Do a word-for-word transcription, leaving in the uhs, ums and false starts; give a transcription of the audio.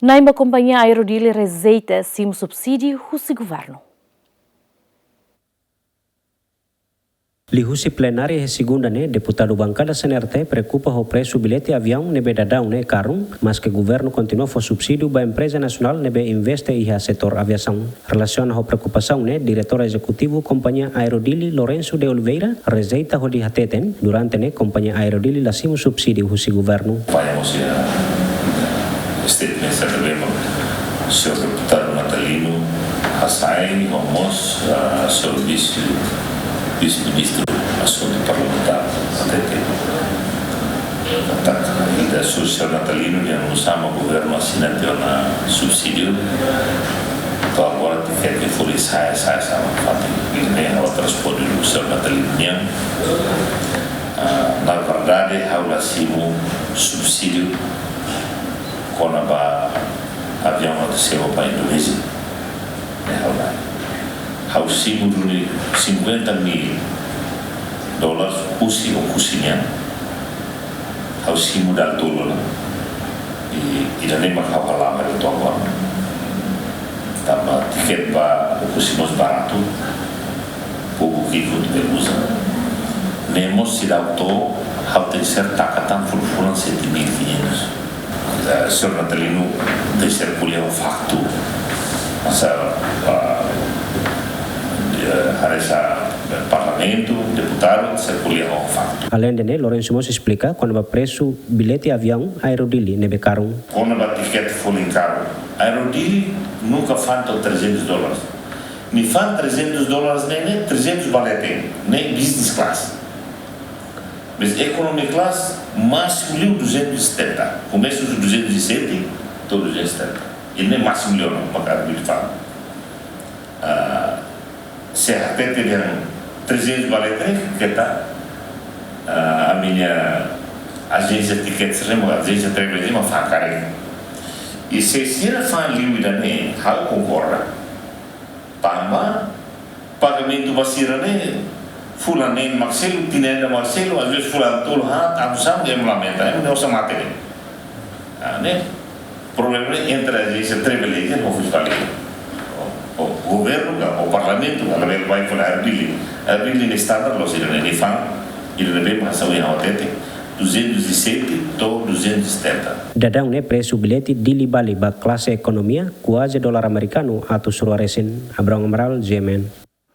Na'in ba Kompañia Aero Dili rejeita simu subsídiu husi governu. Liuhusi plenária iha segunda ne'e, deputadu bankada C N R T preokupa ho presu bilete aviaun ne'ebé daudaun ne'e karun, maske governu kontinua fó subsídiu ba empreza nasionál ne'ebé investe iha setór aviasaun. Relasiona ho preokupasaun ne'e, diretór ezekutivu Kompañia Aero Dili, Lourenço de Oliveira, rejeita hodi hateten, durante ne'e Kompañia Aero Dili la simu subsídiu husi governu. Akompaña mós, eh, statement sira ne'ebé señór deputadu Natalino hasai, ho mós, eh, señór vise, vise-ministru asuntu parlamentár, hateten. Entaun, ida su señór Natalino, nia nusama governu asina tiha ona subsídiu. To'o agora tikete foin sa'e, sa'e, sa'e, mak fatin. Ida-ne'e ha'u responde señór Natalino nian. Ah, na verdade, ha'u la simu subsídiu kona-ba aviaun atu sewa ba Indonézia. Ne'e ha'u la. Ha'u simu duni cinquenta mil dólares husi Oekusi nian. Ha'u simu dala tolu ona. I, ida-ne'e mak ha'u hala'o to'o agora. Tanba tikete ba Oekusi mós baratu. Povu ki'ik hotu bele uza. Ne'e mós seidauk to'o, ha'u tenke ser taka tan fulan-fulan sete mil e quinhentos. Eh, señór Natalino tenke ser ko'alia ho faktu. Masa, ah, eh, haree sá, parlamentu, deputadu, tenke ser ko'alia ho faktu. Aleinde ne'e, Lourenço mós esplika kona-ba presu bilete aviaun Aero Dili ne'ebé karun. Kona-ba tikete folin karun. Aero Dili nunka fa'an to'o trezentos dólares. Nia fa'an trezentos dólares ne'e, ne'e trezentos ba leten, ne'e business class. Mas economy class másimu liu duzentos e setenta. Komesa husi duzentos e sete to'o duzentos e setenta. Ida-ne'e másimu liu ona, mak Aero Dili fa'an. Ah, se hatete dehan trezentos ba leten, keta, ah, ami-nia ajénsia tikete sira, mak ajénsia travel mak fa'an karik. I se sira fa'an liu ida-ne'e, ha'u konkorda. Tanba pagamentu ba sira ne'e, fulan neen mak selu, tinan ida mak selu, às vezes fulan tolu haat, anu sá mak ema lamenta, ema ne'e osan mate ne'e. Ah, ne'e problema ne'e entre ajénsia travel agent ho fiskál. O, o governu ka, o parlamentu ka, labele bá fali Aero Dili. Aero Dili ne'e standar loos sira-ne'e, nia fa'an, ida-ne'ebé mak sai iha O T T, duzentos e sete to'o duzentos e setenta. Daudaun ne'e presu bilete Dili Bali ba klase ekonomia, kuaze dolar amerikanu atus rua resin. Abrão Amaral, G M N.